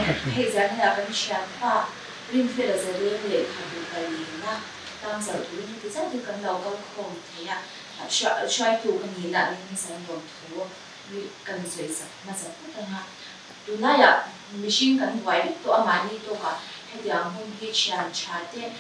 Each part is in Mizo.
Hei zanina kan thianpa Rinfela Zaleng lehkhabu palina tlangzarh turin heti zat hi kan lo kal khawm thei a, hruaitu ka nihna angin zan lawm thu kan sawi sak hmasa phawt ang a. Tunlaiah mihring kan buai vek tawh a, mahni tawkah hetiang hun hi thian tha te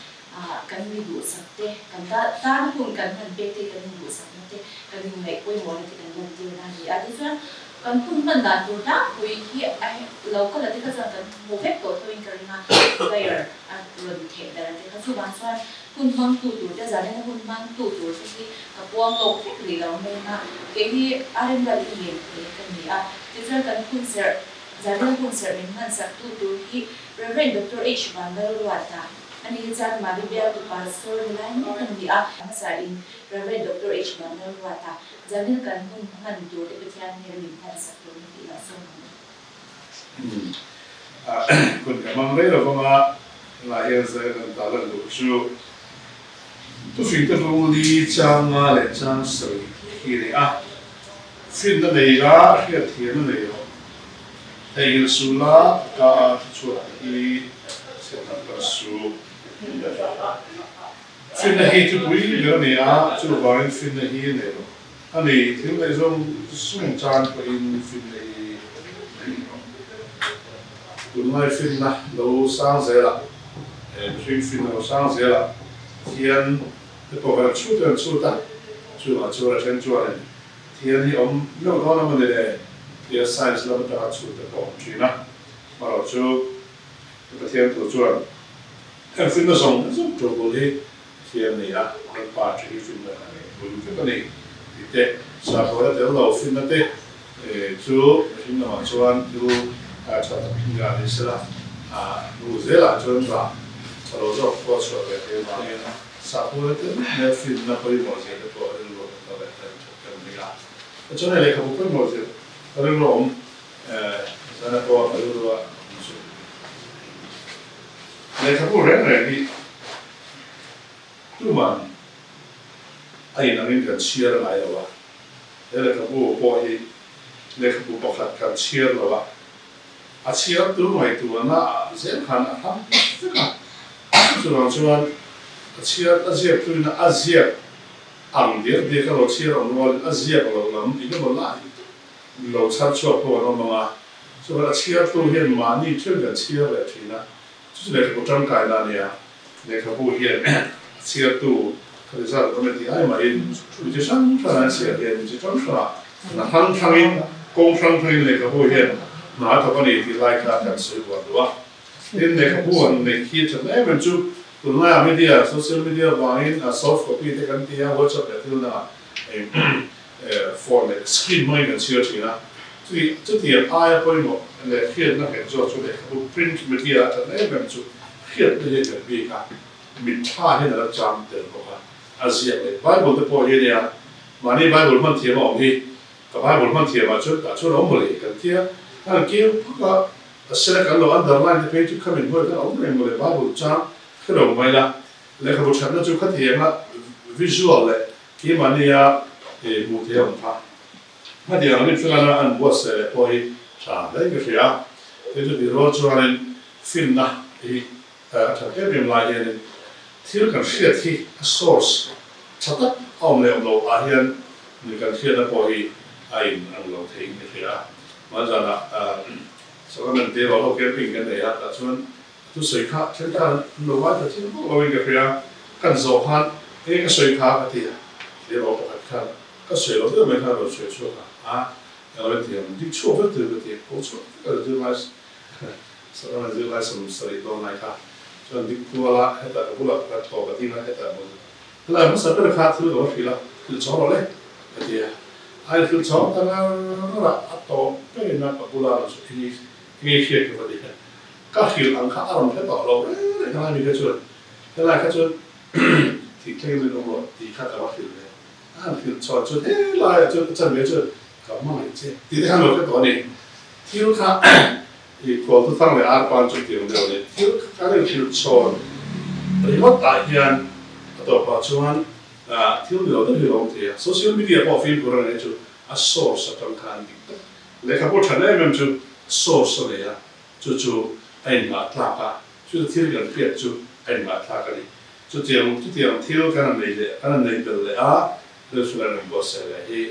kan mi duhsak te, kan tan hun kan hman pek te, kan induhsakna te, kan inngaih pawimawhna te kan lantirna a ni a. Tichuan, kan hun hman dan tur tlangpui hi a lo kal a te kha chuan kan hmu vek tawh thoin ka ring a, flyer a rawn theh darh a te kha. Chuvang chuan hun hmangtu tur te, zanina hun hmangtu tur te hi ka puang lawk vek rih lo mai ang a, kei hi a remruat i ngen thei ka ni a. Tichuan, kan hun serh, zanina hun serh min hmansaktu tur hi Rev. Doctor H. Vanlalruata, Ani hi chuan Mari bialtu pastor ni lai mek a ni a. Hmasa in Rev. Doctor H. Vanlalruata, Zanil kan hun hman tur te Pathian hmel min hman sak tur ni tih lah sawm ang u. Hun ka hmang rei lo vang a, tunah hian zai kan ta lan duh chu Tufing te bu li chang nga leh chang sarih hi a ni a. Finna nei la, hriatthiamna nei rawh. Theihnghilh suh la, ka a thu chhuak te hi chhiatnam kan su. Finna hi thupui ber a ni a, chuvangin finna hi nei rawh. A ni, thil neih zawng zawng chan pawhin finna hi nei rawh. Tunlai finna lo sang zelah, mihring finna lo sang zelah hian te pawh kan chhut kan chhut a, chuvang chuan a then chuanin Thian hi awm meuh dawn a mawni le tia science lam atanga chhut te pawh awm thin a, amaherawh chu Pathian thu chuan heng finna zawng zawng ṭawlbul hi thian ni a, Lalpa ṭhi hi finna a nei bul vek a ni tih te, sakhaw tel lo finna te chu mihring lamah chuan thil ṭha tak nia ni sela, hnu zelah chuan rah ṭha lo zawk pawh chhuah ve thei avangin Sakhaw tel leh finna pawimawh zia te pawh rilru a ta leh tan that kan ring a. Chuan hei lehkhabu pawimawh zia ka rilru a awm zan a pawh ka rilru a awm chu lehkhabu reng reng hi tuman a inangin kan chhiar ngai lo a, he lehkhabu pawh hi lehkhabu pakhat kan chhiar lo a, A chhiartu ngaihtuahna ah zel khan a hram vek a, chuvang chuan a chhiar a ziaktuin a ziak ang diak diak a lo chhiar awm rualin a ziak loh lam eng emaw lai tak lo chhar chhuak pawh an awm ang a, chuvang a chhiartu hian mahni thil kan chhiar leh thin a, chu chu lehkhabu tangkaina a nia, lehkhabu hian a chhiartu khati zat an awm e tih ai mahin mi chi hrang hrang an chhiar hian mi chi hrang hrangah Hna hrang hrangin, kawng hrang hrangin lehkhabu hian hna a thawk a ni tih lai kha kan sawi buat duh a. Tin, lehkhabu han neih khi a that em em chu tunlaiah media, social media vangin a soft copy te kan ti a, WhatsApp leh thil dangah phone leh screen hmangin kan chhiar thin a. Chutiang aia pawimawh leh hriatna nghet zawk chu lehkhabu print media a that em em chu hriatna hi a nghet bik a, mitthla hian a lo chang tel bawk a, a ziak leh Bible te pawh hi a nia. Mahni Bible hman thiam a awm hi, ka Bible hman thiam ah chuan tah chuan a awm mawle kan tia, ka han keu phak a, a sela kan lo underline te phei chu kha min hnuai khan a awm reng mawle Bible chang hre lo mai la, lehkhabu thatna chu khatiang a visual leh keimahnia hmuh theih a awm kha. Hmatiang ang rinfelana an buatsaih leh pawh hi tha hle ka hria a, kei chu tih rual chuanin finna hi A that em em lai hianin thil kan hriat hi a source tha tak a awm leh awm loh ah hian ni kan hriatna pawh hi a in ang lo thei in ka hria a. Hmanzanah Sacrament te rual ho camping kan nei a, tah chuan a thusawi kha then khan an lo ngaithla chiang vak lo in ka hria a, kan zawh khan enge ka sawi kha ka ti a, tleirawl pakhat khan ka sawi lo deuh mai khan a rawn sawi chhuak a, a eng lo tiang dik chhuak vek tur ka ti a, ko chhuak vek a zir lai Sawrana zirlai 70 dawn lai kha chuan dik kual a, hetah ka bulah ka thaw ka ding a, hetah maw helai hmasa ber kha thil ka va hrilh a, thil chhawng rawh le ka ti a, a in thil chhawng ta ngar ngar a, a tawp berin a ka bula rawn sawi eng eng nge hriat ka va ti a, ka hrilh ang kha a rawn hre tawh lo reng reng helai mi kha chuan helai kha chuan thih thlengin min awm rawh tih kha ka va hrilh ve a, han hrilh chhawn chuan helaiah chuan ka chan ve chuan ka hmangaih che tih te khan lo hre tawh a ni, thil kha I khualtu thang leh ar pan chu tiang deuh a ni. Thil kan inhrilh chhawn ringawt ah hian a tawpah chuan thil ni lo deuh hi a lo awm thei a. Social media pawh fimkhur a nei chu a source atang khan dik tak. Lehkhabu tha em em chu source a nei a. Chu chu a innghahtlak a, chu thil kan hriat chu a innghahtlak a ni. Chutiang chutiang thil kan han nei leh kan han nei belh leh a, Rinfela rawn buatsaih leh hi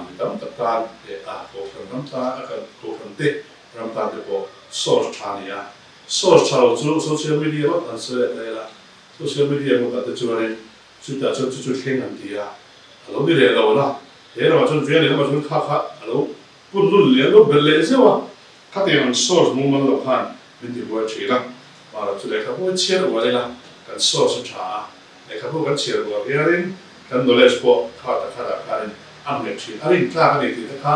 mi tam tak tan leh a Kohhran ram tan a kan Kohhran te ram tan te pawh source tha a ni a. Source tha lo chu social media ngawt an sawi leh ta ila, social media ngawtah te chuanin chutah chuan chu chu thleng an ti a, a lo ni leh lo la, he ramah chuan veng leh lamah chuan kha kha a lo pun lun leh a lo belh leh zeuh a, khatiang ang source mumal lo khan min ti buai thin a, mahla chu lehkhabu hi chhiar uar ila kan source a tha a, lehkhabu kan chhiar uar hianin kan knowledge pawh kha ta khatah khanin a nghet thin, a rintlak a ni tih te kha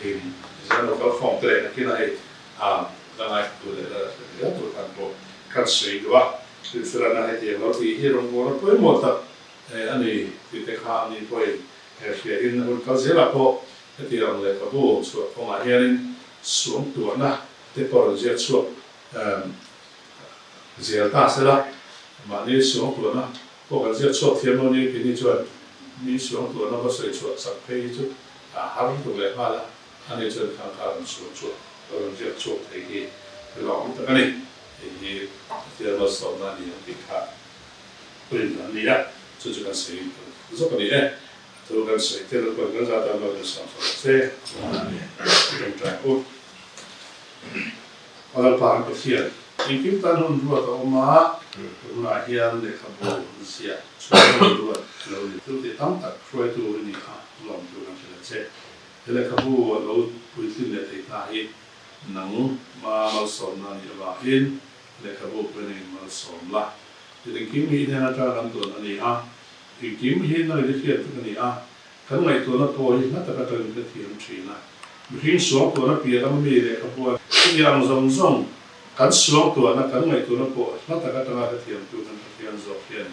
in zirna local form te leh nakinah hei A la ngaihtu leh la hre zel tur khan pawh kan sawi duh a, Rinfelana hetiang lo tih hi rawngbawlna pawimawh tak a ni tih te kha ani pawhin hria in hun kal zelah pawh hetiang lehkhabu chhuah kawngah hianin suangtuahna te pawh rawn ziak chhuak zel ta sela, mahni suangtuahna pawh kan ziak chhuak thiam lo ni keini chuan mi suangtuahna va sawi chhuah chak phei hi chu a har lutuk leh nghal a. Ani chuan khang kha rawn sual chhuak, a rawn riak chhuak thei hi ka lawm tak a ni. Hei hi Pathian malsawmna a ni ang tih kha rin an ni a, chu chu kan sawi zawk a ni e. A thu kan sawi tel pawhin kan zat a, Lord in sawm sawm se a ni. I tawngtai ang u. A Lalpa kan Pathian. Engkim tan hun ruat a awm a, tunah hian lehkhabu ziah chhuah hun ruat a lo ni. Thil tih tam tak hruaitu i ni kha lawmtu kan hrilh a che. He lehkhabu a lo puitlin leh thei ta hi nang ma malsawmna a nih avangin lehkhabu pawhin malsawm la. Thil engkim hi i hnen atanga kan tawn a ni a, engkim hi nang i hriat vek a ni a, kan ngaihtuahna pawh hi hla tak atangin ka thiam thin a. Mihring suangtuahna piah lama mi lehkhabu a chutiang ang zawng zawng kan suangtuahna kan ngaihtuahna pawh hla tak atanga hrethiamtu kan Pathian zawk hian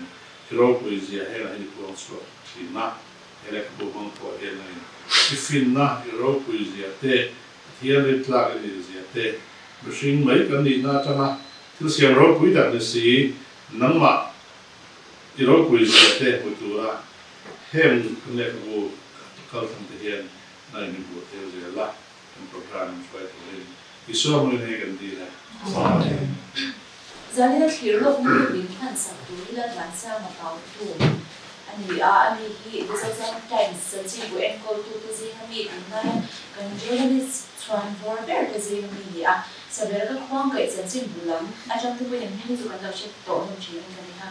i ropui zia hengah hian i puang chhuak thin a. He lehkhabu hmang pawh hian a in i finna, i ropui zia te, Pathian rin tlak i nih zia te, mihring mai kan nihna atanga thil siam ropui tak ni si, nangmah i ropui zia te hmu tura heng kan lehkhabu kal thlang te hian nang in min hmuh tir zel la, kan programme in hruai turin Isua hmangin hei kan dil e. Amen. Zanina thlir lawkna hun min hmansak tur hi Lalvansanga Pautu a ni a, ani hi The Zozam Times chanchinbu enkawltute zinga mi tunlaia kan journalist chhuan vawr ber te zinga mi ni a. Sabel ka khuangkaih chanchinbu lam atang te pawhin an hming hi chu kan lo hre tawh hlawm thin in ka ring a.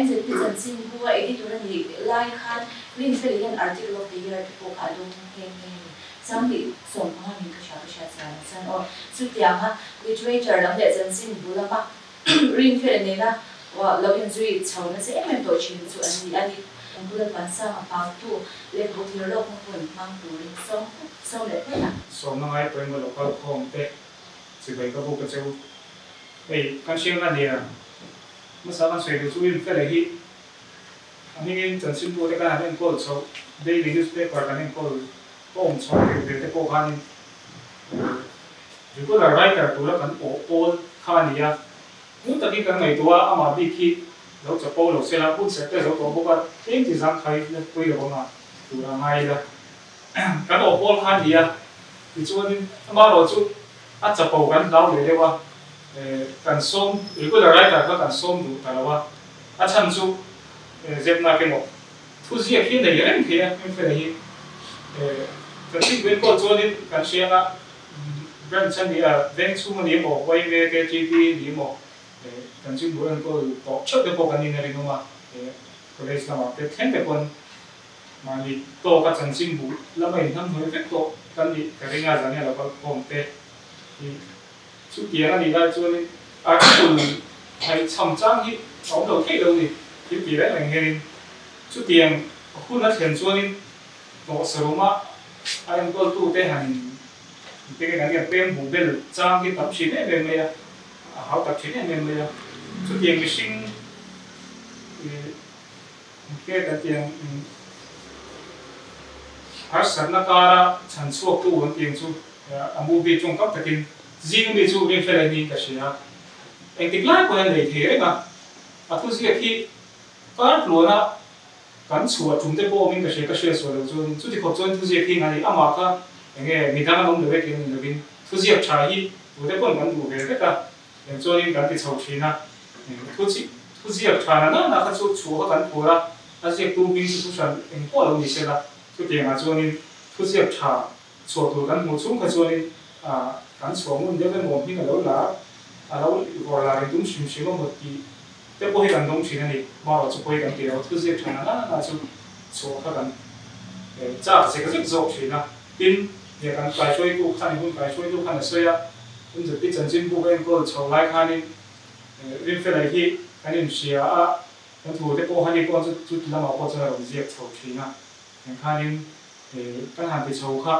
MZP chanchinbu a editor a nih lai khan Rinfeli hian article of the year te pawh kha a dawng nghe nghe a ni. Changli 15 min ka hria ka hriat chian ang chuan aw. Chutianga literature lam leh chanchin bu lama rinfel nena lo inzui chho nasa em em tawh thin chu an ni a ni. Kan bula Vansanga pautu lehkhabu thlir lawkna hun hmang turin sawm sawm leh phawt a. Sawmna ngai pawimawh lo kal khawm te chibai ka buk a che u. Hei kan hriat a nia, hmasa kan sawi duh chu rinfel hi A hmingin chanchinbu te kan han enkawl chhoh, daily newspaper kan enkawl ka awm chhoh tirh ve te pawh khanin regular writer tura kan awh pawl kha a ni a. Hmu takin kan ngaihtuah a, amah bik hi lo chapo lo sela, hun serh te zo tawh bawk a, tlem ti zangkhai la pui lo anga tur a ngai ila. Kan awh pawl kha a ni a, tichuanin amaherawhchu a chapo kan hlau leh deuh a, kan sawm regular writer kha kan sawm duh ta lo a. A chhan chu zepnak emaw thu ziak hi nei reng thei a, hmingfela hi chanchin buin pawh chuanin kan hria anga branch a ni a, veng chhung a ni emaw, YMA, KTP ni emaw chanchin bu enkawl tawh theuh te pawh kan in a rinawm a, college lamah te thleng te pawn mahni tawka chanchin bu lama inhnamhnawih vek tawh kan nih ka ring a, zania lo kal khawm te hi. Chutiang a nih lai chuanin article haihchham chang hi a awm lo theih lo ni, thil ti reng reng hianin chutiang hun a thlen chuanin tawhsaruma a enkawltute han in te kan hian pem buh bel chang hi tam thin em em mai a, a hau tak thin em em mai a. Chutiang mihring te kan tiang harsatna kara chhan chhuaktu an tiang chu A movie tawngkam takin zing mi chu rinfel a niin ka hria. Engtik lai pawhin a nei thei reng a, a thuziak hi kar tluana kan chhuah tum te pawh awmin ka hria, ka hriat sual loh chuanin chuti khawp chuan thuziak hi ngai amah kha enge midang an awm lo e tih a ni lovin thuziak tha hi Tute pawn kan duh ve vek a, eng chuanin kan ti chho thin a, thu chi thu ziak tha na na kha chu chhuah kha kan phur a, a ziaktu hming chu thu hran eng pawh lo ni se la, chutiangah chuanin thu ziak tha chhuah tur kan hmuh chhung kha chuanin kan chhuah ngun deuh emaw hming a lo lar a lo vawrh lar in tum hrim hrim emaw tih te pawh hi kan dawng thin a ni. Marawh chu pawi kan ti lo, thu ziak tha na na chu chhuah kha kan chak zek zek zawk thin a, tin, Nia kan kaihruaitu khan i hun kaihruaitu khan a sawi a, MZP chanchinbu ka enkawl chho lai khanin Rinfelai hi kan inhria a, kan thu te pawh hani pawh chu chuti lamah pawh chuan a rawn ziak chho thin a, eng khanin kan han ti chho kha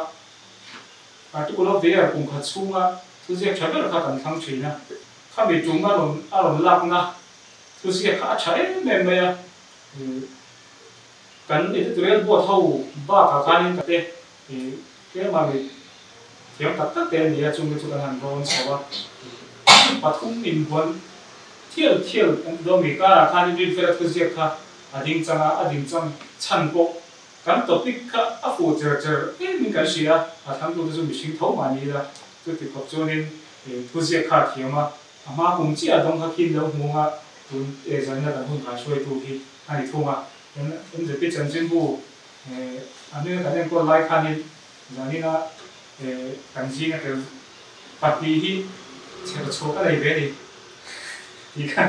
Article of the Year kum khat chhunga thuziak tha ber kha kan thlang thin a, khami tum a rawn a rawn lakna thuziak kha a tha em em mai a, kan editorial board ho bakah khanin ka te Ih, tlema mi thiam tak tak te a ni a, chungte chu kan han rawn chho a. Pathum inbuan thial thial an ti dawn mi, karah khan Rinfela thuziak kha a ding chang a, a ding chang chhan pawh kan topic kha a fuh cher cher em in kan hria a, a thlangtute chu mihring tho mah ni ila, chuti khawp chuanin thuziak kha a thiam a, a hma kum chiah a dawng kha khin lo hmung a, tun zanina kan hun kaihruaitu hi a ni thung a. MZP chanchinbu A hming kan enkawl lai khanin zanina kan zinga tel pahnih hi chher chhuah ka nei ve a ni tih kha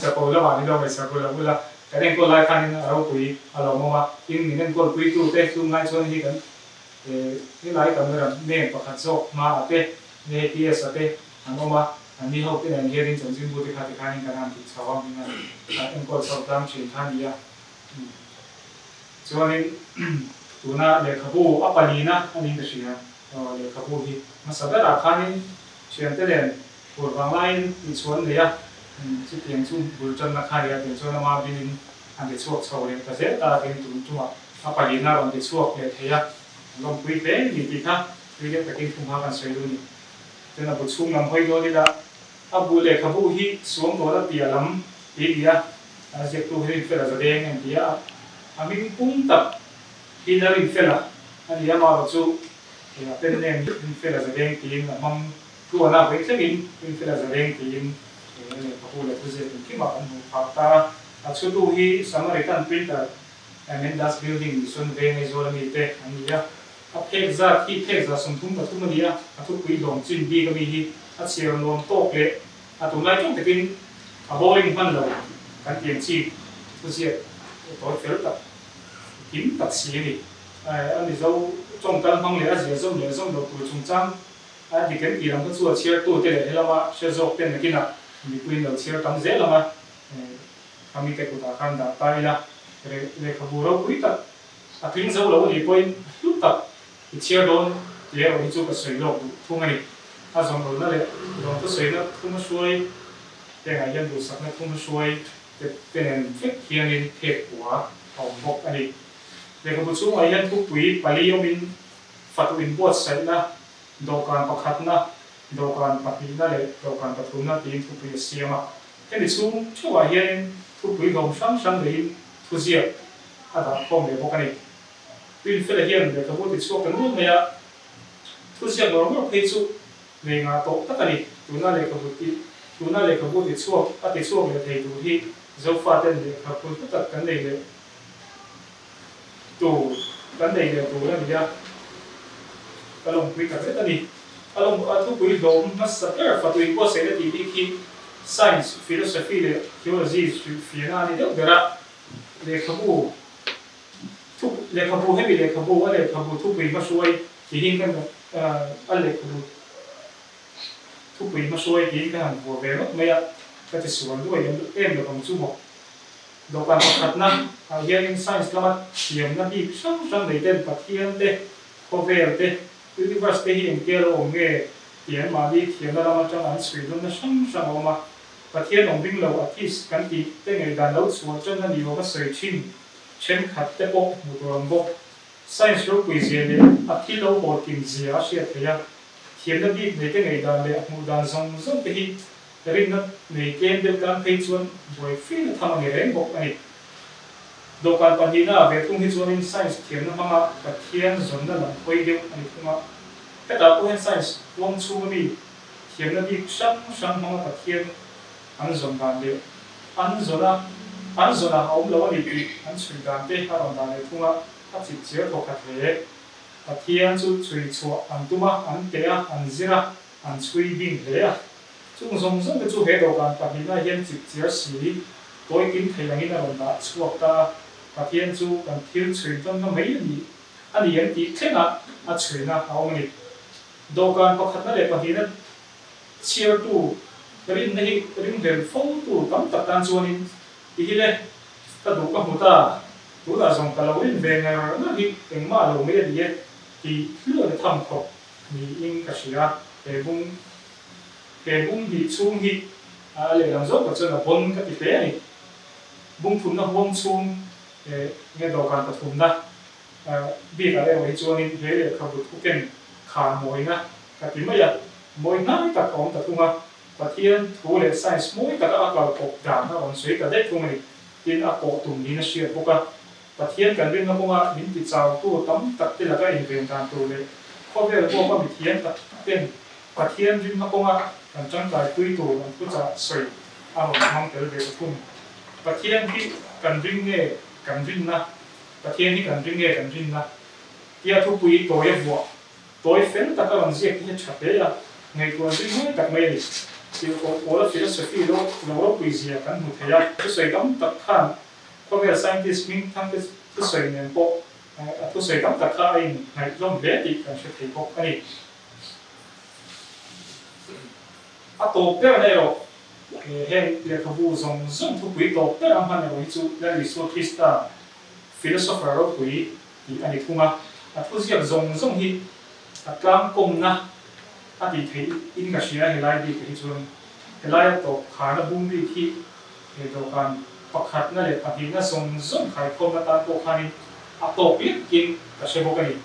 chapo lamah ni lo ngaihsak ula ula kan enkawl lai khanin a ropui a lawmawm a, tin min enkawl puitute chu ngai chuan hi kan helai camera man pakhat zawk hmaah te nge TS-a te an awm a, anni ho te nen hianin chanchinbu te kha tikhanin kan han tih chho a min han enkawl chho tlang thin kha a ni a. Chuanin tuna lehkhabu a palina a niin ka hria. Aw lehkhabu hi hmasa berah khanin thiante nen phur vang laiin tihchhuah an nei a, chutiang chu bul tanna kha a ni a, tiang chuan ama bilin an ti chhuak chho leh ta zel ta a, tin tun tumah a palina a rawn ti chhuak leh thei a, an lawmpui hle ni tih kha tui deuh takin thumha kan sawi duh a ni. Chuan a bu chhung lam hawi dawn ila a bu lehkhabu hi suangtuahna piah lam tih a ni a. A ziaktu hi Rinfela Zadeng a inti a, a hming pum tak hi la Rinfela a ni a, amaherawh chu a pen name hi Rinfela Zadeng tiin a hmang tluan a, vawi thlengin Rinfela Zadeng tiin lehkhabu leh thuziak engkimah kan hmuh phah ta a. A chhutu hi Samaritan Printer Mendas Building Mission Veng Aizawl ami te an ni a, a phek zat hi phek 33 a ni a, a thupui hlawm chin bik ami hi a chhiar nuam tawk leh A tunlai tawng takin a boring hman lo kan tiang chi thuziak tawi fel tak kim tak si a ni. A Mizo tawng kal hmang leh a zia zawm leh zawm loh tur chungchang a dik kan tih lam kha chu a chhiartute leh helama hre zawk ten nakinah mipuiin lo chhiar tam zel ang a, khamite kutah khan dah ta ila lehkhabu ropui tak a tling zo lo a nih pawhin a hlu tak I chhiar dawn tih erawh hi chu ka sawi lawk duh thung a ni. A zawnrawlna leh lawmthu sawina thuma hruai te ngah hian duhsakna thuma hruai te te nen vek hianin phek kua a awm bawk a ni. Lehkhabu chhungah hian thupui pali awmin fatu inbuatsaihna, dawhkan pakhatna, dawhkan pahnihna leh dawhkan pathumna tiin thupui a siam a. Hemi chhung theuhah hianin thupui hlawm hrang hrang neiin thuziak a dah khawm leh bawk a ni. Rinfela hian lehkhabu ti chhuak ta nual mai a, thuziak ngawr ngawr phei chu nei ngah tawh tak a ni. Tuna lehkhabu ti tuna lehkhabu ti chhuak a ti chhuak leh thei tur hi Zofaten lehkhabu hlu tak kan nei leh tur kan nei leh tur a ni a, ka lawmpui tak zet a ni. A lawm a thupui hlawm hmasa ber Fatui Buatsaihna tih bik hi Science, Philosophy leh Theology hrilhfiahna a ni deuh ber a, lehkhabu Thu lehkhabu hemi lehkhabu a lehkhabu thupui hmahruai tiin kan a lehkhabu thupui hmahruai tiin ka han vuah ve ngawt mai a, ka ti sual duai em em lovang chu maw. Dawhkan pakhatna ah hianin science lama thiamna bik hrang hrang nei ten Pathian te, khawvel te, universe te hi engtia lo awm nge tih an mahni thiamna lam atang an chhui nawnna hrang hrang a awm a. Pathian awm ring lo atheist kan tih te ngaihdan lo chhuah tan a ni awm a sawi thin. Thenkhat te pawh hmu tur an bawk. Science ropui zia leh a thil lo haw kim zia a hriat theih a, thiamna bik nei te ngaihdan leh a hmuh dan zawng zawng te hi rinna nei tlem deuh tan phei chuan buai fir na tham a ni reng bawk a ni. Dawhkan pahnihna ah ve thung hi chuanin science thiamna hmanga Pathian zawnna lam hawi deuh a ni thung a. Hetah pawh hian science huang chhunga mi. Thiamna bik hrang hrang hmanga Pathian an zawn dan leh an zawna an zawnah a awm lo a ni tih an chhui dan te a rawn dah leh thung a, a chip chiar thaw khat hle. Pathian chu chhui chhuah an tum a, an teh a, an zir a, an chhui bing hle a. Chung zawng zawng te chu he dawhkan pahnihna hian chip chiar si tawi kim thei angin a rawn dah chhuak ta a, Pathian chu kan thil chhui tawnna mai a ni a ni an tih thlengah a chhuina a awm a ni. Dawhkan pakhatna leh pahnihna chhiartu rinna hi ringhlel fotu tam tak tan chuanin ti hi le, ka duh ka hmu ta, tunah zawng ka lo rin ve ngar ngar hi engmah lo mai a ni e tih hluan a tham khawp niin ka hria. He bung he bung hnih chhung hi a lehlam zawk tak chuan a bawn ka ti hle a ni. Bung thumna huang chhung nge dawhkan pathumna Bik ah erawh hi chuanin he lehkhabu thuken kha mawina ka ti mai a, mawi hnai tak a awm ta thung a, Pathian thu leh science mawi taka a kal kawp dan a rawn sawi ta daih thung a ni. Tin, a kawh tum niin a hriat bawk a, Pathian kan rinna kawnga min ti chautu tam tak te laka inven dan tur leh khawvel pawh ka mithiam tak ten Pathian rinna kawnga kan tangkai pui tur an thuchah sawi a rawn hmang tel ve ta thung. Pathian hi kan ring nge kan rinna Pathian hi kan ring nge kan rinna tia thupui tawi a vuah tawi fel tak a rawn ziak te hi a tha hle a, ngaihtuah zui mawi tak mai a ni. Tirhkoh Paula philosophy lo lo ropui zia kan hmu thei a, thusawi tam tak khan khawvel scientist hming thang te thusawi nen pawh a thusawi tam tak kha a inngaih hlawm hle tih kan hre thei bawk a ni. A tawp ber na erawh heng lehkhabu zawng zawng thupui tawp ber a hman erawh hi chu Lal Isua Krista philosopher ropui tih a ni thung a, a thuziak zawng zawng hi a tlangkawmna a tih theih in ka hria helai bik ah hi chuan helaia tawp kharna bung bik hi he dawhkan pakhatna leh pahnihna zawng zawng khaikhawmna tan pawh khanin a tawk lekin ka hre bawk a ni.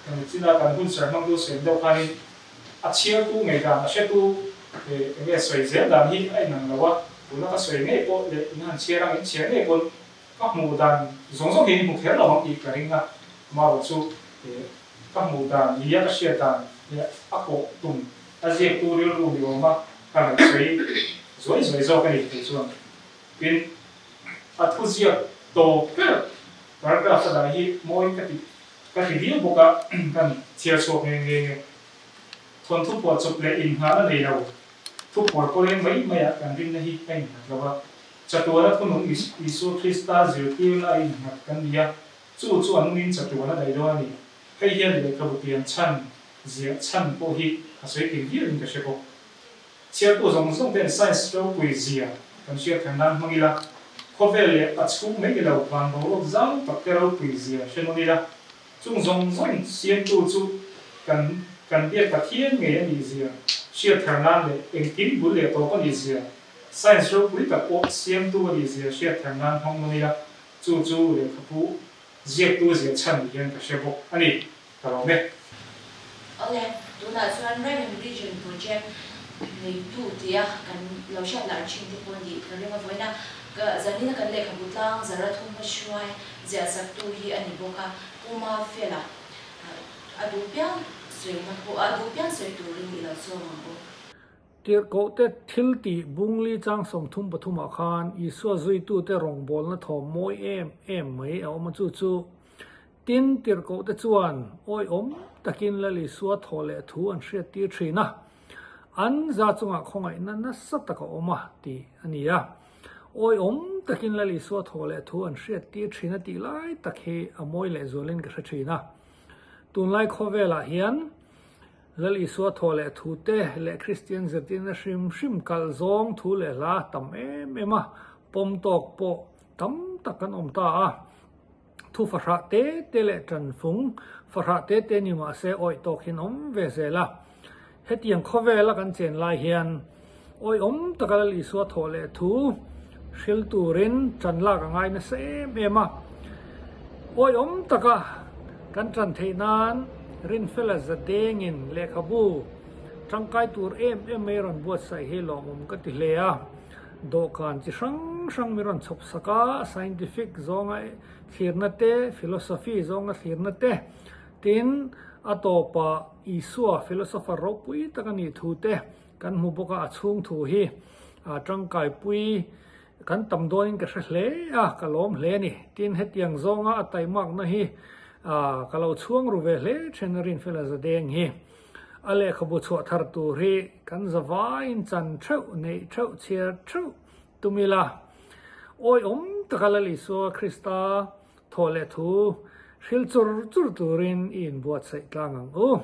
Kan china kan hunserh hmangtu sawi deuh khanin A chhiartu ngei dan, a hretu eng nge sawi zel dan hi a inang lo a, tuna ka sawi ngei pawh leh in han chhiar ang, in chhiar ngei pawn ka hmuh dan zawng zawng hi in hmu kher lo ang tih ka ring a, amaherawh chu ka hmuh dan nia ka hriat dan leh a kawh tum a ziaktu rilru ni awm a ka rawn sawi zuai zuai zawk a ni tih chuan tin a thuziak tawp ber paragraph a dah hi mawi ka ti Ka ti viau bawk a, kan chhiar chhuak nghe nghe nge. Thawnthu phuah chawp leh inngahna nei lo, thu phuar pawleng mai maiah kan rinna hi a innghat lo a. Chatuana thunung Isua Krista zirtirna a innghat kan ni a, chu chu a nungin chatuan a daih dawn a ni. Hei hian lehkhabu pian chhan, ziah chhan pawh hi a sawi kim viauin ka hre bawk. Chhiartu zawng zawng ten science ropui zia kan hriat thar nan hmang ila, khawvel leh a chhung mai ni lo van boruak zau tak te ropui zia hre nawn ila, chung zawng zawng siamtu chu kan kan biak Pathian ngei a nih zia hriat thar nan leh engkim bul leh tawp a nih zia, science ropui tak pawh siamtu a nih zia hriat thar nan hmang nawn ila, chu chu lehkhabu ziaktu zia chhan ni hian ka hre bawk a ni. Ka lawm e. Awle, tunah chuan Rem and Vision Project neitu tia kan lo hriat lar thin te pawh nih ka ring a vawiin a, ka zanina kan lehkhabu tlang zara thum hma hruai ziah saktu hi a ni bawk a, Pu Mafela a duh piang sawina pawh a duh piang sawi turin i lo sawm ang u. Tirhkohte thil tih bungli chang 33 ah khan Isua zuitute rawngbawlna thawm mawi em em mai a awm a, chu chu Tin, tirhkohte chuan awihawm takin Lal Isua thaw leh thu an hriattir thin a, an za chungah khawngaihna nasa tak a awm a tih a ni a. Awihawm takin Lal Isua thaw leh thu an hriattir thin a tih lai tak hi a mawi lehzualin ka hre thin a. Tunlai khawvelah hian Lal Isua thaw leh thu te leh Kristian zirtirna hrim hrim kalh zawng thu leh hla tam em em a, pawm tawk pawh tam tak kan awm ta a. Thu fahrah te te leh tanfung fahrah te te ni mah se awih tawk hin awm ve zel a. Hetiang khawvela kan chen lai hian awih awm taka Lal Isua thawh leh thu hril turin tan lak a ngai nasa em em a. Awih awm taka kan tan theih nan Rinfela Zadengin lehkhabu tangkai tur em em mai rawn buatsaih hi lawmawm ka ti hle a. Dawhkan chi hrang hrang mi rawn chhawp sak a, scientific zawnga thlirna te, philosophy zawnga thlirna te, tin a tawpah Isua philosopher ropui tak a nih thu te kan hmu bawk a, a chhung thu hi tangkaipui kan tam dawnin ka hre hle a, ka lawm hle a ni. Tin, hetiang zawnga a taimakna hi ka lo chhuang ru ve hle then a Rinfela Zadeng hi. A lehkhabu chhuah thar tur hi kan zavaiin chan theuh, neih theuh, chhiar theuh tum ila. Awiawm taka Lal Isua Krista thawh leh thu hril chur chur turin i inbuatsaih tlang ang u.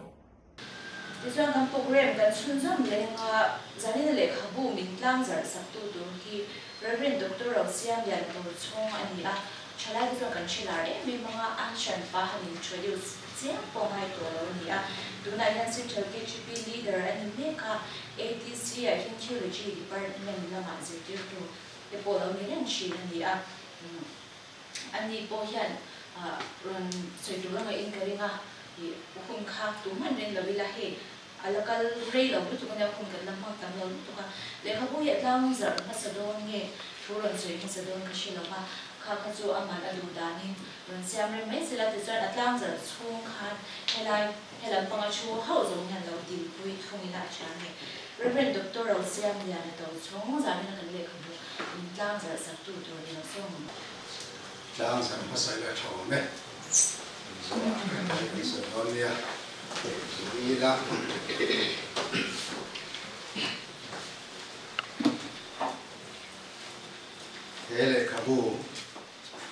Tichuan kan program kan chhunzawm leng a, Zanina lehkhabu min tlang zarh saktu tur hi Rev. Doctor Rosiamlian Tochhawng a ni a, thalaite chuan kan hre lar em em ang a, a hranpa han introduce chiam pawh ngai tawh lo a ni a, tunah hian Central KGP Leader a ni mek a, ATC ah hian Theology Department lamah zirtirtu te pawh lo ni reng thin a ni a, ani pawh hian rawn sawi tur a ngaih in ka ring a. Ih, hun kha tu hman reng lo ila hei a la kal rei lo lutuk ania, hun kan la hmang tam lo lutuk a, lehkhabu hi a tlang zarh hmasa dawn nge thu rawn sawi hmasa dawn ka hre lo va, kha kha chu a man a duh danin rawn siam rem mai sela tichuan a tlang zarh chhung khan helai helam panga thu hauh zawng hian lo dilpui thung ila a tha nge. Rev. Doctor Rosiamliana Tochhawng zanin a kan lehkhabu in tlang zarh sak tu tur ni lo sawm. Tlang zarh hmasa ila tha awm e. He lehkhabu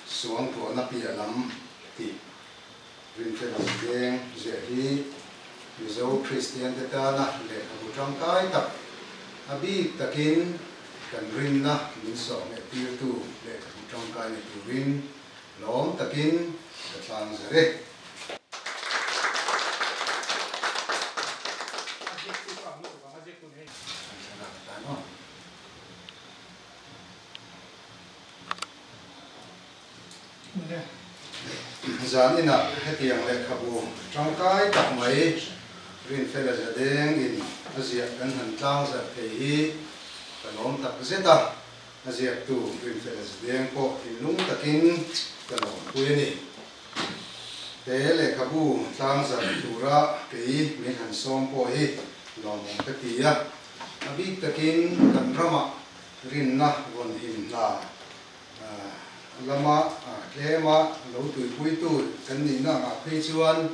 suangtuahna piah lam tih rinfel ang veng ziah hi Mizo Kristiante tana lehkhabu tangkai tak, a bik takin kan rinna min sawhmeh tirtu lehkhabu tangkai ni turin Lawm takin ka tlang zer e. Zan inah hetiang lehkhabu tangkai tak mai Rinfela Zadeng in a ziah kan han tlang zarh thei hi ka lawm tak zet a. A ziaktu Rinfela Zideng pawh thinlung takin ka lawmpui a ni. He lehkhabu tlangzarh tura kei min han sawm pawh hi lawmawm ka ti a, a bik takin kan ramah rinna vawn him hna lama tlema lo tuipuitu kan nihna angah phei chuan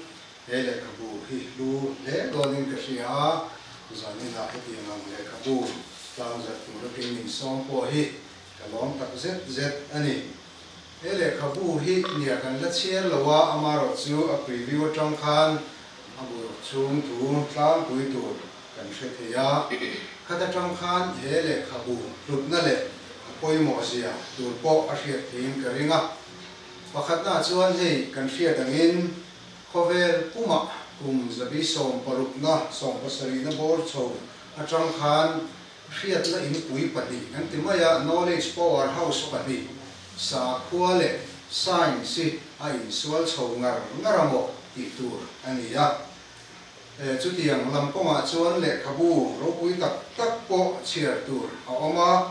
he lehkhabu hi hlu hle dawnin ka hria a, zaninah hetiang ang lehkhabu tlangzarh tura kei min sawm pawh hi ka lawm tak zet zet a ni. He lehkhabu hi nia kan la chhiar lo a, amarawh chu a preview atang khan a bu chhung thu tlangpui tur kan hre thei a, khat atang khan he lehkhabu hlutna leh a pawimawh zia tur pawh a hriat theiin ka ring a. Pakhatnaah chuan hei kan hriat angin Khawvel pumah kum zabi sawmparukna sawmpasarihna bawr chho atang khan hriatna inpui pahnih kan ti mai a, knowledge power house pahnih, sakhua leh science hi a insual chho ngar ngar a maw tih tur a ni a. Chutiang lam kawngah chuan lehkhabu ropui tak tak pawh chhiar tur a awm a,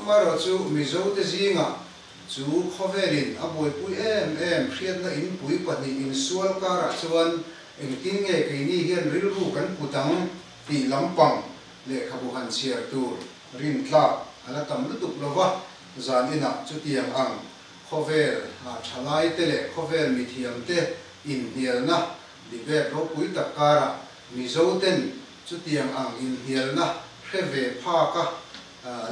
amaherawhchu Mizote zingah Chu khawvelin a buaipui em em hriatna inpui pahnih insual karah chuan engtin nge keini hian rilru kan put ang tih lampang lehkhabu han chhiar tur rintlak a la tam lutuk lo va, zan inah chutiang ang khawvel thalaite leh khawvel mithiamte inhnialna debate ropui tak karah Mizoten chutiang ang inhnialna hre ve phaka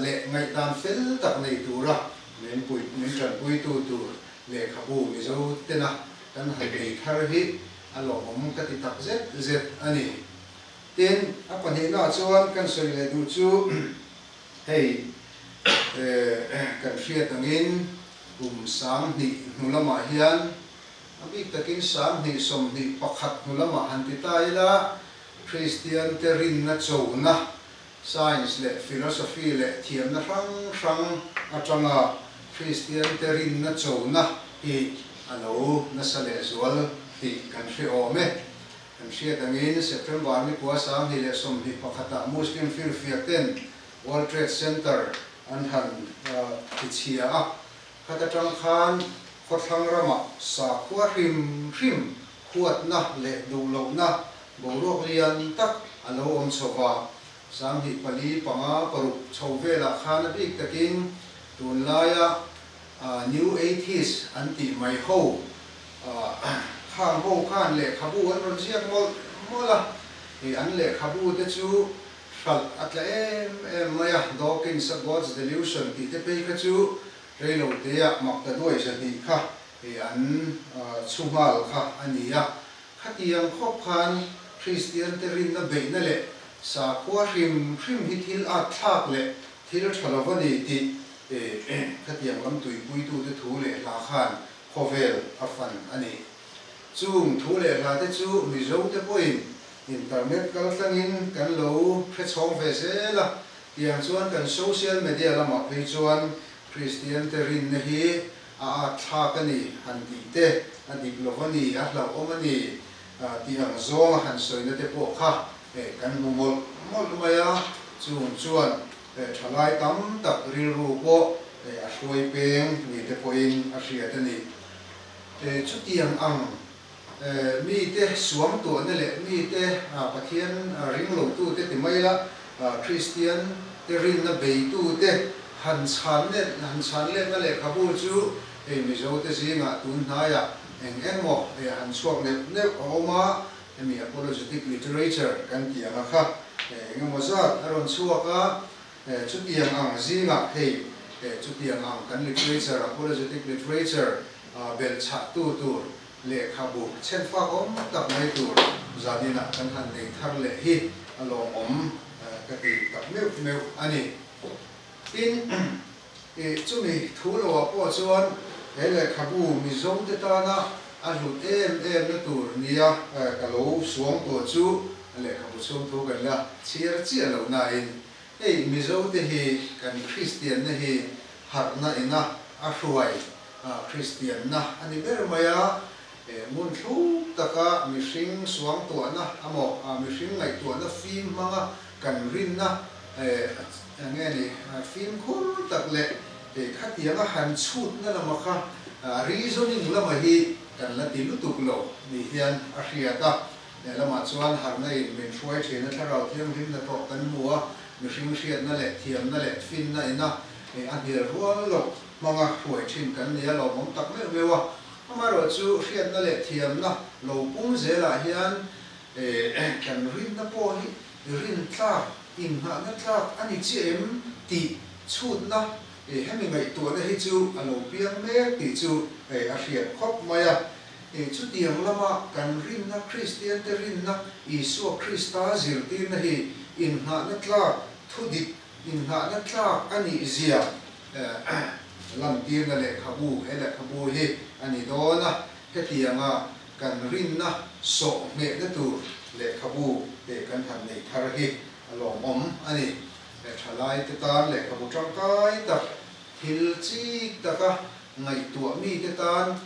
leh ngaihdan fel tak nei tura min pui min tanpuitu tur lehkhabu Mizo tena kan han nei thar hi a lawmawm ka ti tak zet zet a ni. Tin, a pahnihnaah chuan kan sawi leh duh chu hei kan hriat angin kum 2000 hnu lamah hian a bik takin 2021 hnu lamah han ti ta ila Kristian te rinna chona Science leh philosophy leh thiamna hrang hrang atanga Kristiante rinna chona hi a lo nasa lehzual tih kan hre awm e. Kan hriat angin September nikua 2021 ah Muslim firfiak ten World Trade Center an han tichhia a, khat atang khan khawthlang ramah sakhua hrim hrim huatna leh duhlohna boruak lian tak a lo awm chho va. 2004, 5, 6 chho velah khan a bik takin tunlaia New Atheist an tih mai ho khang ho khan lehkhabu an rawn ziak mawlh mawlh a, an lehkhabu te chu hralh a tla em em mai a, Dawkins a God's Delusion tih te phei kha chu reiloteah makta duai 200 kha an chhu nghal kha a ni a. Khatiang khawp khan Kristian te rinna beihna leh sakhua hrim hrim hi thil at thlak leh thil tha lo a ni tih khatiang lam tuipuitute thu leh hla khan khawvel a fan a ni. Chung thu leh hla te chu Mizo te pawhin internet kal tlangin kan lo hre chhawng ve zel a, tiang chuan kan social media lamah phei chuan Kristian te rinna hi a at thlak a ni han tih te, a dik lo a ni, a hlauhawm a ni tih ang zawnga han sawina te pawh kha kan hmu mawlh mawlh mai a, chung chuan thalai tam tak rilru pawh a hruai peng ni te pawhin a hriat a ni. Chutiang ang mite suam tuahna leh mite Pathian ring lotute ti mai la, Kristian te rinna beitute han chhan let han chhan letna lehkhabu chu hei Mizo te zingah tun hnaiah eng eng maw han chhuak neuh neuh a awm a, hemi apologetic literature kan tih anga kha eng emaw zat a rawn chhuak a, chutiang ang zingah hei chutiang ang kan literature apologetic literature belh chhahtu tur lehkhabu chhenfak awm tak mai tur zaninah kan han nei thar leh hi a lawmawm ka ti tak meuh meuh a ni. Tin, chumi thu loah pawh chuan he lehkhabu Mizote tana a hlut em em na tur nia ka lo suang tawh chu lehkhabu chhung thu kan la chhiar chiah loh nain hei Mizote hi kan Kristianna hi harhna ina a hruai Kristianna a ni ber mai a, ngun thluk taka mihring suangtuahna emaw mihring ngaihtuahna fim hmanga kan rinna eng nge ni fimkhur tak leh khatianga han chhutna lama kha reasoning lama hi kan la ti lutuk lo ni hian a hriat a. Lehlamah chuan harhna in min hruai thin a, thlarau thianghlim hnathawh kan hmu a, mihring hriatna leh thiamna leh finna ina a hnial rual loh hmanga hruai thin kan ni a, lawmawm tak meuh meuh a. Amaherawh chu hriatna leh thiamna lo pung zelah hian kan rinna pawh hi rin tlak, inngahna tlak a ni chiah em tih chhutna hemi ngaihtuahna hi chu a lo piang mek tih chu a hriat khawp mai a. Chutiang lama kan rinna, Kristiante rinna, Isua Krista zirtirna hi inngahna tlak, thudik inngahna tlak a nih zia lantirna lehkhabu, he lehkhabu hi a ni dawn a. Hetianga kan rinna sawh nghehna tur lehkhabu kan han nei thar hi a lawmawm a ni. Thalaite tan lehkhabu tangkai tak, thil chik taka Ngaihtuah mite tan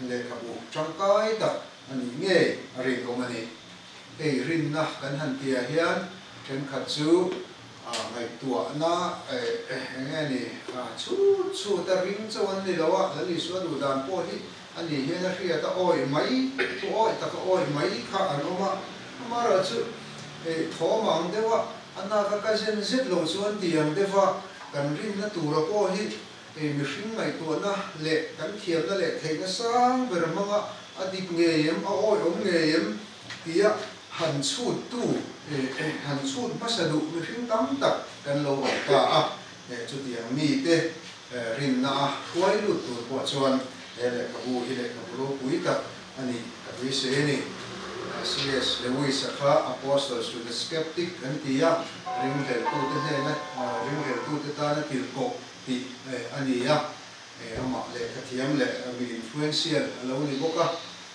lehkhabu tangkai tak a nih ngei a rinawm a ni. Hei rinna kan han tihah hian thenkhat chu ngaihtuahna eng nge ni chhut chhut a ring chauh an ni lo a, Lal Isua duh dan pawh hi a nih hian a hriat a awih mai, thu awih tak a awih mai kha an awm a. Amaherawhchu thawm ang deuh a, a nak a ka zen zet lo chuan ti ang deuh a, kan rinna tura pawh hi Hei mihring ngaihtuahna leh kan thiamna leh theihna sang ber hmanga a dik ngei em, a awihawm ngei em tia han chhuttu, han chhut hmasa duh mihring tam tak kan lo awm ta a. Chutiang mite rinna a hruai lut tur pawh chuan he lehkhabu hi lehkhabu ropui tak a nih ka beisei a ni. CS Lewis-a kha Apostles to the Skeptic an ti a, ringhleltute hnena, ringhleltute tana tirhkoh tih a ni a, amah lehkhathiam leh mi influential a lo ni bawk a,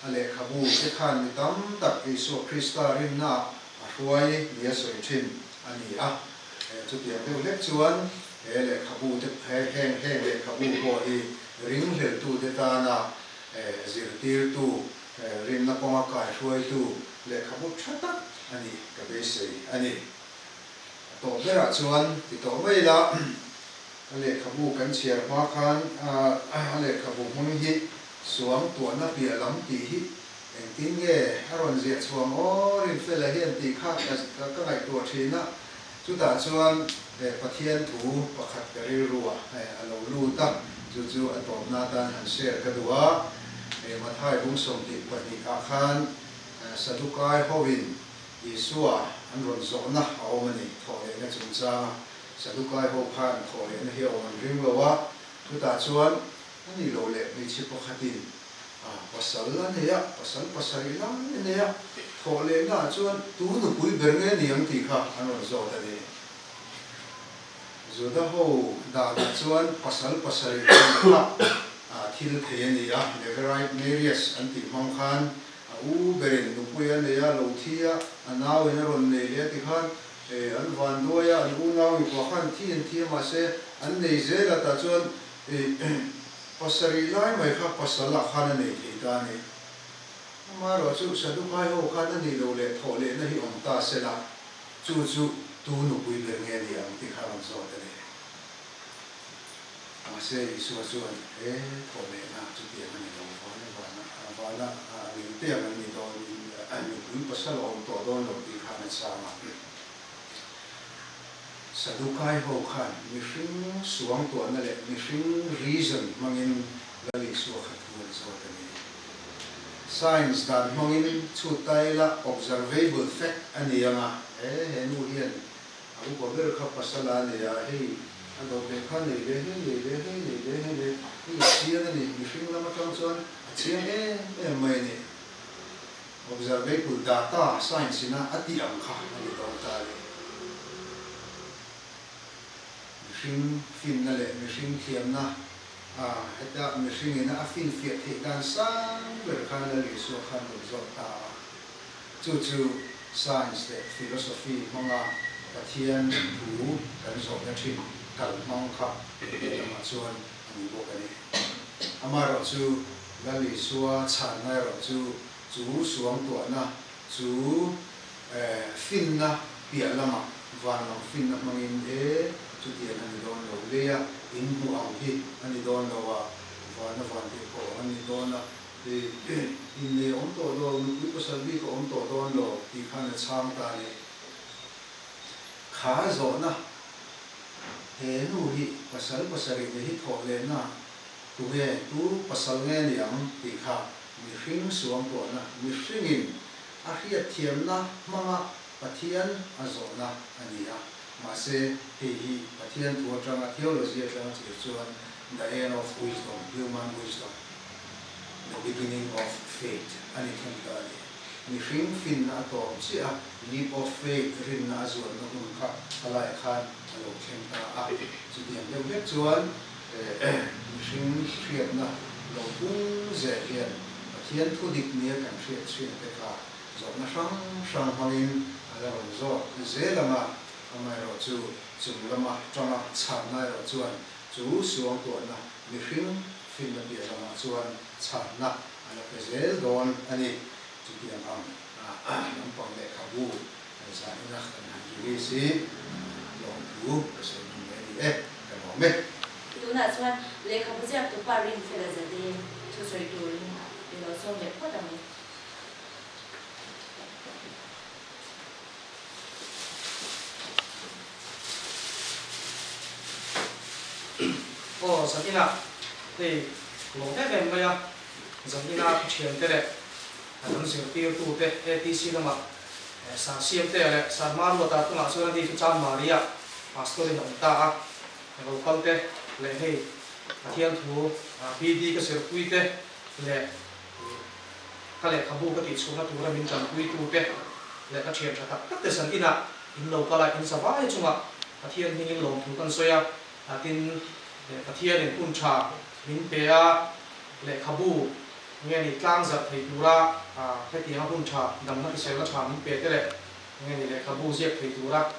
a lehkhabu te khan mi tam tak Isua Krista rinnaah a hruai nia sawi thin a ni a. Chutiang deuh hlek chuan he lehkhabu te heng heng lehkhabu pawh hi ringhleltute tana zirtirtu, rinna kawnga kaihruaitu lehkhabu tha tak a nih ka beisei a ni. A tawp berah chuan ti tawh mai ila, a lehkhabu kan chhiar hma khan a lehkhabu hmang hi suang tuahna piah lam tih hi engtin nge a rawn ziah chhuang aw Rinfela hian tih kha ka ngaihtuah thin a. Chutah chuan Pathian thu pakhat ka rilruah a lo lut a, chu chu a tawpna atan han share ka duh a. Mathai bung 22 ah khan Sadukai hoin Isua an rawn zawhna a awm a ni, thawhlehna chungchanga Sadukai ho khan thawhlehna hi a awm an ring lo a, chutah chuan a ni lo leh hmeichhe pakhatin pasal a nei a, pasal pasarih lai a nei a, thawhlehna ah chuan tu nupui ber nge ni ang tih kha an rawn zawt a ni. Juda ho danah chuan pasal pasarih kha thil thei a ni a, Levirite marriage an tih hmang khan A u berin nupui a nei a, lo thi a, a nauin a rawn nei leh a ti khan an van duai a, an unau mipa khan thi an thi a mahse an nei zel a tah chuan pasarih lai mai kha pasal ah khan a nei thei ta a ni. Amaherawhchu Sadukai ho khan a nih loh leh thawh lehna hi awm ta se la, chu chu tu nupui ber nge ni ang ti kha a rawn zawt a ni. Mahse, Isua chuan, He thawhlehna chutiang a ni lo, vana vana vana ngei te ang an ni dawn, mipui pasal a awm tawh dawn lo tih khan a chhang a. Sadukai ho khan mihring suangtuahna leh mihring reason hmangin Lal Isua kha thu an zawt a ni. Science dan hmangin chhut ta ila observable fact a ni ang a, he he nu hian A upa ber kha pasal a nei a, hei a dawt leh kha nei ve hei nei ve hei nei ve hei ve hei a chiang a ni, mihring lam atang chuan a chiang em em mai a ni. Observable data science ina a tih ang kha a ni dawn ta a ni. Mihring finna leh mihring thiamna a heta mihring ina a finfiah theih dan sang ber khan Lal Isua khan rawn zawt ta a. Chu chu science leh philosophy hmanga Pathian thu kan zawhna thin kal hmang kha lehlamah chuan a ni bawk a ni. Amaherawhchu Lal Isua chhanna erawh chu chu suangtuahna chu finna piah lamah van lam finna hmangin e chutiang a ni dawn lo, leia in hmuh ang hi a ni dawn lo a, vana van tih pawh a ni dawn a. Innei a awm tawh lo, nupui pasal bik a awm tawh dawn lo tih khan a chhang ta a ni. Kha zawhna, he nu hi pasal pasarih nei hi thawh lehna tunge, tu pasal nge ni ang tih kha mihring suangtuahna, mihringin a hriatthiamna hmanga Pathian a zawhna a ni a. Mahse, hei hi Pathian thu atanga theology atanga thlir chuan the end of wisdom, human wisdom, the beginning of faith a ni thung ta a ni. Mihring finna a tawp chiah a, leap of faith, rinna a zuanna hun kha palaiah khan a lo thleng ta a. Chutiang deuh hlek chuan mihring hriatna lo pung zel hian Pathian thu dik nia kan hriat chhin te kha Zawhna hrang hrang hmangin a la rawn zawt zel ang a, amaherawh chu chung lama tanga chhanna erawh chuan chu suangtuahna mihring finna piah lamah chuan chhanna a la pe zel dawn a ni. Chutiang ang lampang lehkhabu zaina kan han release hi lawmthu ka sawi hman leh a ni e, ka lawm e. Tunah chuan lehkhabu ziaktupa Rinfela Zadeng thusawi turin i lo sawm leh phawt ang. Aw Zanina hei lawm em em mai a, Zanina ka thiante leh kan zirtirtute ATC lamah Sir Siamtea leh Sir Maruata tunah chuan ani chu Chanmari-ah Pastor-in a awm ta a, lo kal te leh hei Pathian thu BD ka zirpui te leh Ka lehkhabu ka tihchhuahna tura min tanpuitute leh ka thian tha tak takte zan inah in lo kal a, in zavai chungah Pathian hmingin lawmthu kan sawi a, tin Pathianin hun tha min pe a, lehkhabu nge ni tlang zarh thei tura hetianga hun tha damna hriselna tha min pe te leh nge ni lehkhabu ziak thei tura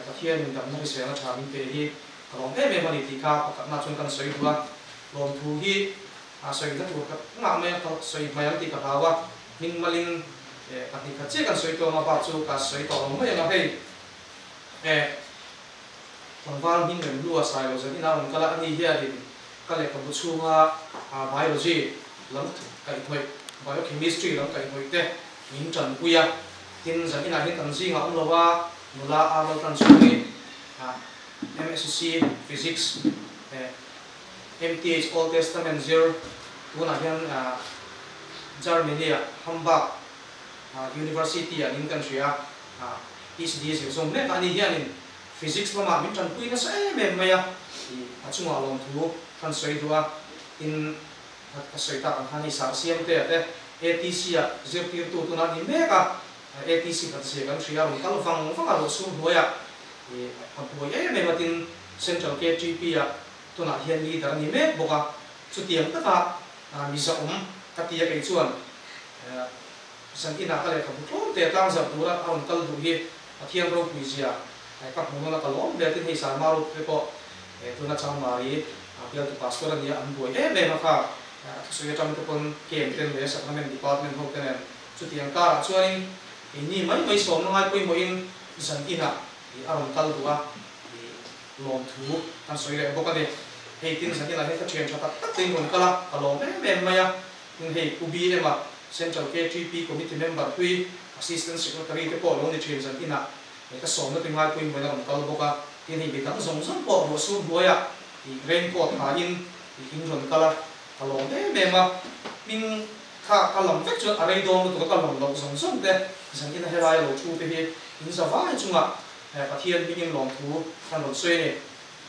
Pathianin damna hriselna tha min pe hi ka lawm em em a ni tih kha pakhatna chuan kan sawi duh a, lawmthu hi A sawi na tur ka ngah mai a, ka sawi hmai ang tih ka hlau a, hming malin pahnih khat chiah kan sawi tawng a, bak chu ka sawi tawh lo mai ang a, hei eh tlangval hming rem lu a sai lo zan inah a rawn kal a, ani hianin ka lehkhabu chhunga biology lam kaihhnawih, biochemistry lam kaihhnawih te min tanpui a, tin zan inah hian kan zingah awm lo a, nula a ral tan chhungin. MSc Physics MTH Old Testament zir tunah hian Germany-ah Hamburg University-ah niin kan hria a, PhD zir zawm mek a, ani hianin Physics lamah min tanpui nasa em em mai a, a chungah lawmthu kan sawi duh a, tin ka sawi tak ang khan hei sar siam te a te ATC-ah zirtirtu tunah ni mek a, ATC khat zia kan hria a rawn kal vang vang a ruahsur hnuaiah a buai em em a tin Central KTP ah tunah hian leader a ni mek bawk a, chutiang taka miza awm ka ti a kei chuan zan inah ka lehkhabu tlawm te tlang zarh tura a rawn kal duh hi Pathian ropui zia ka hmu nawn a ka lawm hle a tin hei Sarma Road te pawh tuna Changmari bialtu pastor a nia an buai em em a kha a thusawi atang te pawn camp ten leh Sacrament Department ho te nen Chutiang karah chuanin keini mai mai sawmna ngai pawimawhin zan inah a rawn kal duh a, lawmthu kan sawi leh bawk a ni. Hei tin zan inah hian ka thian tha tak tak te in rawn kal a, ka lawm em em mai a. Tin hei Pu BM-a, Central KTP Committee member hlui, Assistant Secretary te pawh lo ni thin zan inah ka sawmna te ngai pawimawhin a rawn kal bawk a. Tin hei midang zawng zawng pawh ruahsur hnuaiah raincoat hain in rawn kal a, ka lawm em em a. Hming. Kha ka lam vek chuan a rei dawn lutuk a, ka lam loh zawng zawng te zan ina helai a lo thu te hi in za vai chungah Pathian hmingin lawmthu kan rawn sawi a ni.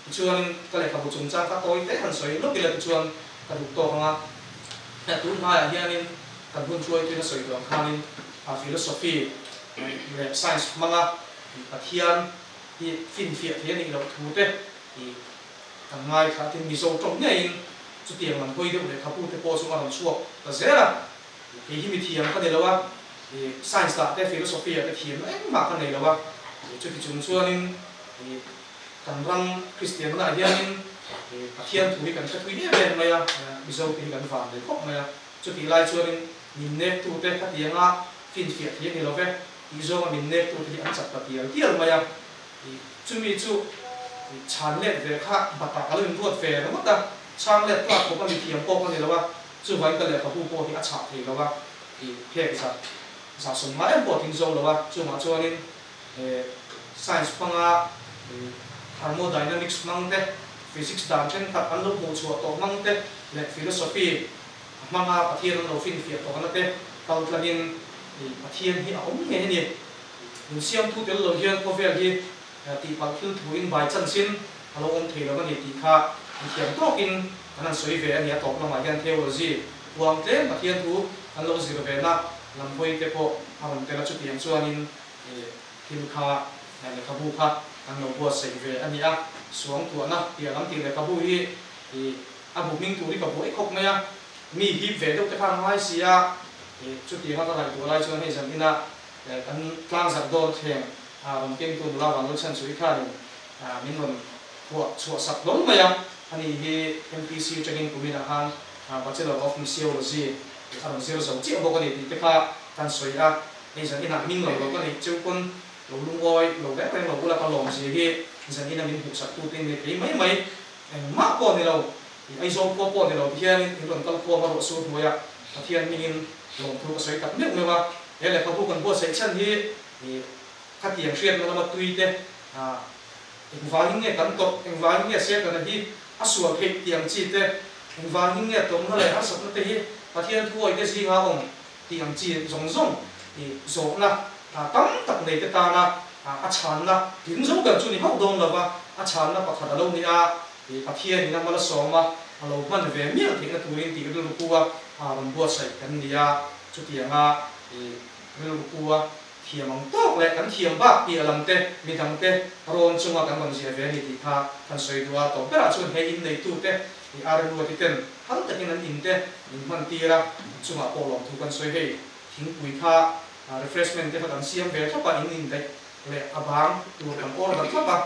Tichuanin ka lehkhabu chungchang kha tawi te han sawi lawk ila tichuan ka duh tawk ang a. Tun hnaiah hianin kan hun hruaituin a sawi duh ang khanin philosophy leh science hmanga Pathian hi finfiah thei a nih loh thu te kan ngaithla tin Mizo tawng ngeiin chutiang lam hawi deuh lehkhabu te pawh chu a rawn chhuak ta zel a. Kei hi mithiam ka ni lo a, science ah te philosophy ah te thiamna engmah ka nei lo a, chuti chung chuanin kan ram Kristianna ah hianin Pathian thu hi kan hre thui em em mai a, Mizo te hi kan van ve khawp mai a, chutih lai chuanin min nek tu te khatianga finfiah thei a ni lo ve tih zawnga min nek tu te hi an chak ta tial tial mai a. Chumi chu chhan let ve kha batah ka lo inruat ve ringawt a, chhang let tlak khawp a mithiam pawh ka ni lo a, chuvangin ka lehkhabu pawh hi a chhah thei lo a, phek zah zah sawm ngai em pawh a tling zo lo a, chungah chuanin science hmanga thermodynamics hmang te, physics dan thenkhat an lo hmuhchhuah tawh hmang te leh philosophy hmanga Pathian an lo finfiah tawhna te kal tlangin Pathian hi a awm ngei a ni. Min siamtu tel lo hian khawvel hi tihpalh thil thuin by chance in a lo awm thei lo a ni tih kha an thiam tawkin kan han sawi ve a ni. A tawp lamah hian theology huang tlem Pathian thu kan lo zir ve na lam hawi te pawh a rawn tel a, chutiang chuanin thil kha lehkhabu kha kan lo buatsaih ve a ni a. Suangtuahna tih a lam tih lehkhabu hi a bu hming tur hi ka buai khawp mai a, mi hip ve deuh te kha a ngai si a, chutianga ka ngaihtuah lai chuan hei zan inah Kan tlangzarh dawn thleng rawn kengtu nula Vanlalchhan Sui khanin min rawn phuah chhuah sak hlawl mai a, ani hi MPC atangin kuminah khan Bachelor of Missiology a rawn zir zo chiah bawk a ni tih te kha kan sawi a, hei zan inah hming lo lo ka neih cheu pawn lo lungawi lo reng reng lo ula ka lawm zia hi zan ina min hmuhsak tu te in nei phei mai mai engmah pawh ni lo Aizawl khua pawh ni lo ti hianin in rawn kal khawm a ruah sur hnuaiah Pathian hmingin lawmthu ka sawi tak meuh meuh a. He lehkhabu kan buatsaih chhan hi khatiang hriatna lama tui te engvangin nge kan tawrh, engvangin nge Setana hi a sual theih tih ang chi te, engvangin nge tawrhna leh harsatna te hi Pathian thuawi te zinga awm tih ang chi zawng zawng zawhna tam tak nei te tana a chhanna tling zo ber chu ni hauh dawn lova a chhanna pakhat a lo ni a. Pathian in a mal a sawm a, a lo hman ve mial theihna turin tih rilru pu a rawn buatsaih kan ni a, chutianga rilru pu a thiam ang tawk leh kan thiam bak piah lam te midang te rawn chunga kan rawn ziah ve a ni tih kha kan sawi duh a, tawp berah chuan he inneitu te RMU-a ti ten phal takin an in te min hman tir a, an chungah pawh lawmthu kan sawi hei thingpui kha refreshment te kha kan siam ve thlap a, in indaih leh a bang tur kan order thlap a.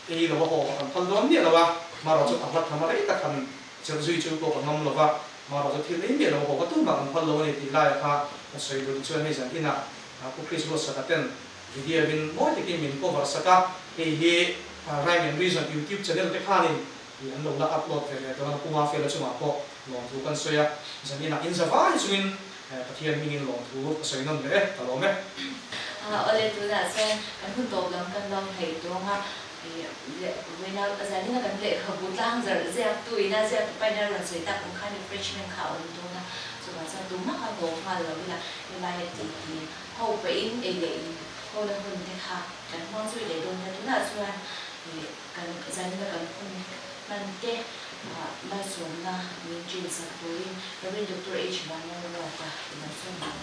Ei lo a haw kan phal dawn miah lo a, marawh chu a hla tham a rei tak han chelh zui chu pawh ka ngam lo va, marawh chu thil ei miah lo a haw ka tumah kan phal lo a ni tih laiah kha ka sawi duh chuan hei zan inah Pu Chris Ruatsaka ten video in mawi takin min cover sak a, hei hi Rhyme and Reason YouTube channel te khanin an lo la upload ve leh dawn a, Pu Mafela chungah pawh lawmthu kan sawi a, zan inah in za vai chungin Pathian hmingin lawmthu ka sawi nawn leh e, ka lawm e. Awle tunah chuan kan hun tawp lam kan lo hnaih dawn a. Vawiina zanina kan lehkhabu tlangzarh ziaktu ina ziaktu paina rawn sawi tak ang khan refreshment kha a awm dawn a, chuvang chuan tumah kha haw nghal lo ila helaia titi ho pahin ei leh in hawna hun te kha kan hmang zui leh dawn nia. Tunah chuan kan zanina kan hun hman te malsawmna min ṭinsak turin Rev. Doctor H. Vanlalruata i lo sawi ang.